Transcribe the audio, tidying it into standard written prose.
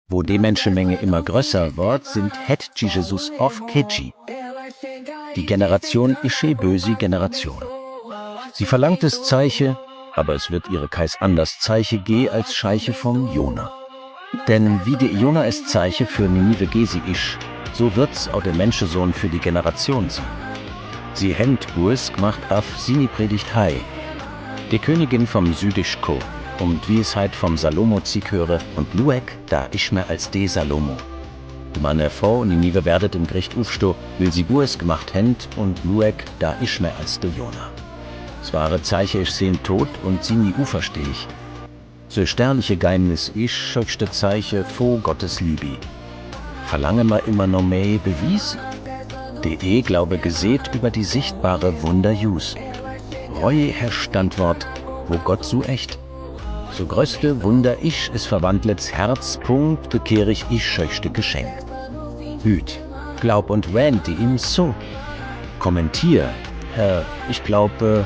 Wo die Menschenmenge immer größer wird, sind het Jesus auf Keji. Die Generation Ische böse Generation. Sie verlangt es Zeiche, aber es wird ihre Kais anders Zeiche geh als Scheiche vom Jona. Denn wie die Jona es Zeiche für Ninive gesi isch, so wird's auch der Menschensohn für die Generation sein. Sie hent Bues gemacht af sini Predigt hei. Die Königin vom Südischko, und wie es halt vom Salomo zieg höre, und Luek, da ich mehr als de Salomo. Meine Frau Ninive werdet im Gericht ufsto, will sie Bues gemacht hent, und Luek, da ich mehr als de Jona. Es wahre Zeiche ich sehn tot, und sini Ufer steh ich. So sternliche Geheimnis ich schöchte Zeiche vor Gottes Liebe. Verlange ma immer noch mehr Bewies? De glaube geseht über die sichtbare Wunder Jus. Reue Herr Standwort, wo Gott so echt. So größte Wunder ich es verwandlets Herzpunkt bekehre ich schöchte Geschenk. Hüt, glaub und wähnt die ihm so. Kommentier, Herr, ich glaube,